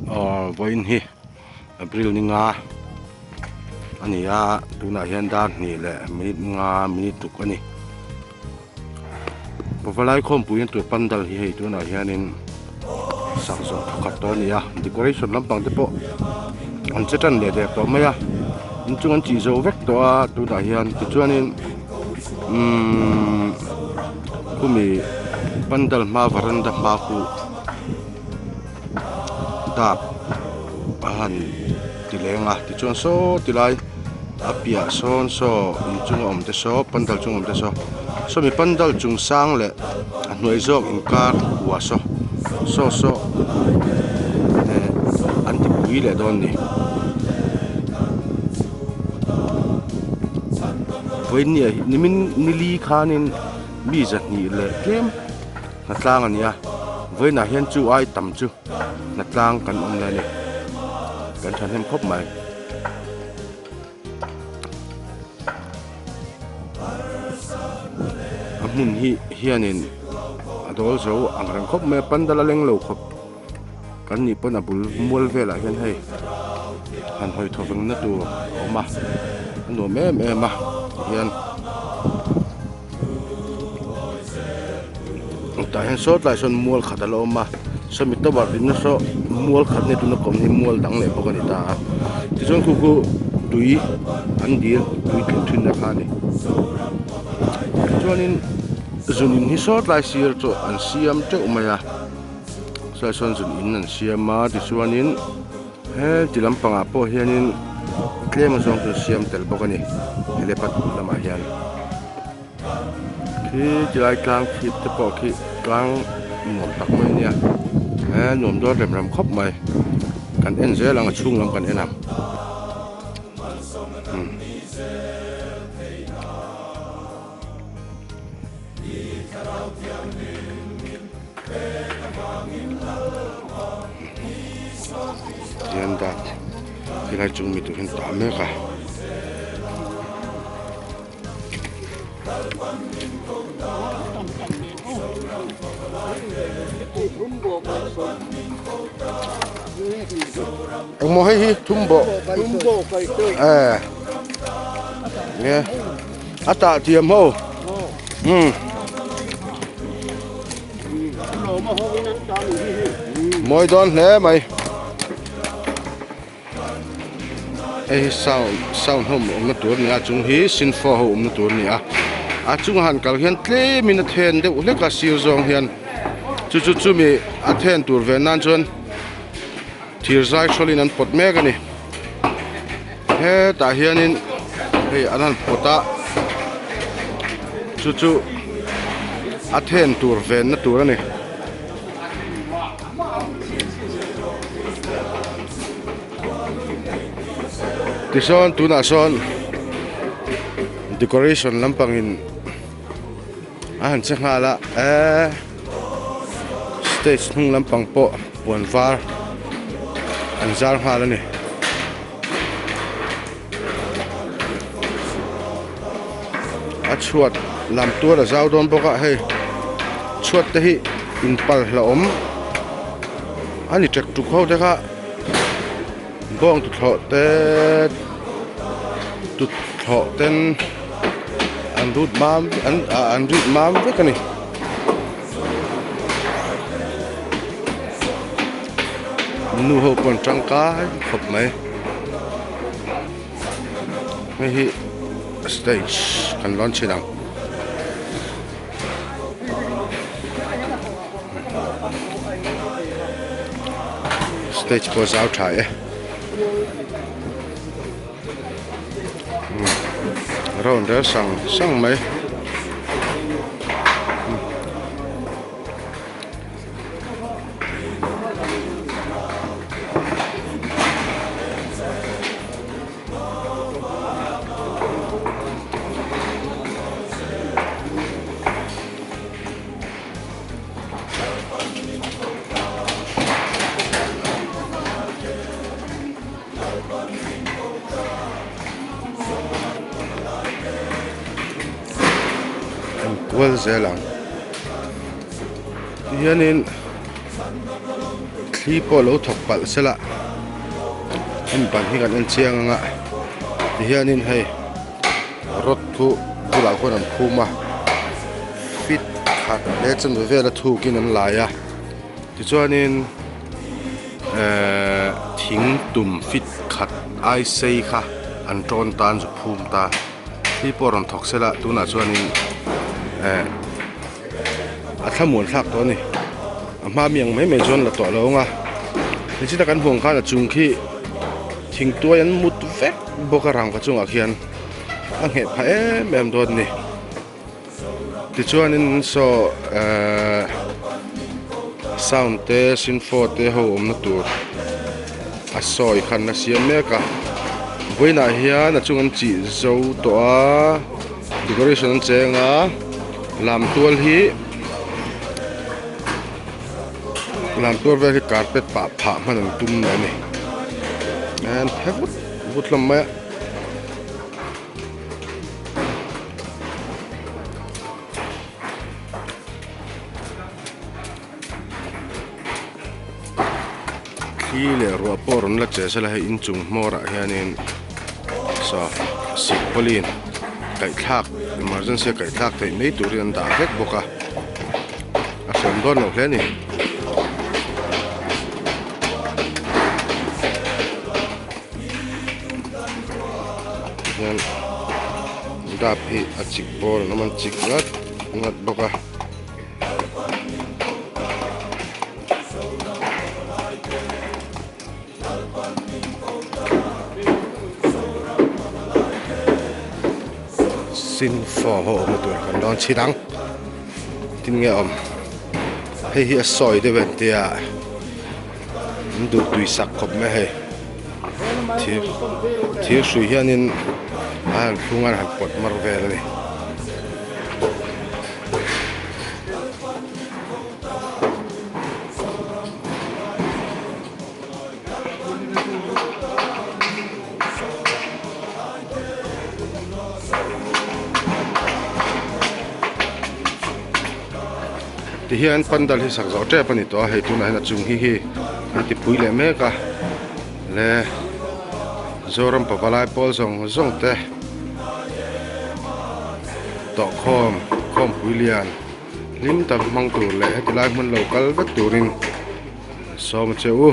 Aw vawiin hi April ni nga a ni a tunah hian dar hnih leh minute nga minute ruk a ni Pavalai khawmpui tur pandal hi hei tunah hianin sak zawh thawkhat tawh a ni a decoration lampang te pawh an che tan leh der tawh mai a inchung an chih zo vek tawh a tunah hian tichuanin umm khumi pandal hma varanda hma khu dap a han ti leng a tichuan saw ti lai a piah sawn saw inchung a awm te saw pandal chung a awm te saw sawmi pandal chung sang leh a hnuai zawk inkar kua saw saw saw eh an ti pui leh dawn a ni vawiin nimin nili khanin mi zahnih leh tlem. Hnatlang a ni a, vawiinah hian chu ai tam chu hnatlang kan awm leh a ni, kan thahnem khawp mai. A hmun hi hianin a dawl zo ang reng khawp mai a, pandal a leng lo khawp kan nih pawn a bul mual velah hian hei han hawi thaw veng na tur a awm a, a nuam em em a tihian. Tah hian saw tlai sawn mual khat a la awm a sawmi tower dinna saw mual khat nge tuna kawm hi mual dang leh bawk a ni ta a tichuan khu khu tui an dil tui tling thinna kha a ni chuanin zun in hi saw tlai sir chu an siam teuh mai a saw sawn zun in an siam a tichuanin he ti lampangah pawh hianin tlem azawng chu an siam tel bawk a ni helipad lamah hian. Khi tilai tlang chhip te pawh khi tlang nuam tak mai a nia he nuam dawn rem rem khawp mai kan en zel ang a chhung lam kan en ang umm. Tihian dat tilai chung mi tur hian tah mek a. Engmaw hei hi thum bawh eh nge a tah thiam ho umm mawi dawn hle mai. Hei hi sound sound ho awmna tur a ni a chung hi sinfo ho awmna tur a ni a a chungah han kal hian tlemin a then deuh hlek a sir zawng hian chu chu chumi a then tur ve nan chuan thir zai hrawlin an pawt mek a ni hetah hianin hei an han pawt a chu chu a then tur venna tur a ni. Tichuan tunah sawn decoration lampangin a han che nghal a eee stage hnung lampang pawh puan var an zar nghal a ni. A chhuat lam tual a zau dawn bawk a hei chhuat te hi inpal hlauhawm a ni tek tuk ho te kha bawng tuthlawh te tuthlawh ten an rut mam an ah an rit mam vek a ni. Nu ho pawh an tangkai khawp mai hei hi stage kan lawn chhin ang stage pawh a zau tha e rawn rel sang sang mai. Kual zel ang tihianin. Thli pawh lo thawk palh sela hemi ban hi kan en chiang ang a tihianin hei rod khu bulah khuan an phum a feet khat leh chanve vela thukin an lai a tichuanin ehh thing tum feet khat ai sei kha an tawn tan zu phum ta thli pawh rawn thawk sela tunah chuanin ehh. A thlamuan thlak tawh a ni. A hma mi ang mai mai chuan la tawh lo ang a. Nichina kan huang khan a chung khi thingtuai an mut vek bawk a rangva chungah khian a ngheh phah em em dawn a ni. Tichuanin saw ehh sound te sinfo te ho awmna tur a sawi khan a siam mek a. Vawiinah hian a chung an chih zo tawh a. Decoration an cheng a lam tual hi lam tual vel hi carpet pah phah hman an tum leh a ni an phe vut vut hlawm mai a. Thli leh ruah pawh rawn la che sela hei inchung hmawrah hianin saw silpauline kaihthlak emergency a kaihthlak theih mai turin an dah vek bawk a a hriam dawn loh hle a ni. Tihian dap hi a chik bawr an awm a an chik ngat ngat bawk a. Sinfo ho awmna tur kan dawn chhit ang tin nge awm hei hi a sawi deuh em tia an duh tui sak khawp mai hei thir thir hrui hianin a han thlung a han pawt mar vel a ni. Tihian pandal hi sak zawh tep a ni tawh a hei tunah hian a chung hi hi an ti pui leh mek a le Zoram pavalai pawl zawng zawng te. Tawhkhawm khawmpui lian hlim tak hmang tur leh heti lai hmun lo kal vek turin sawm a che u.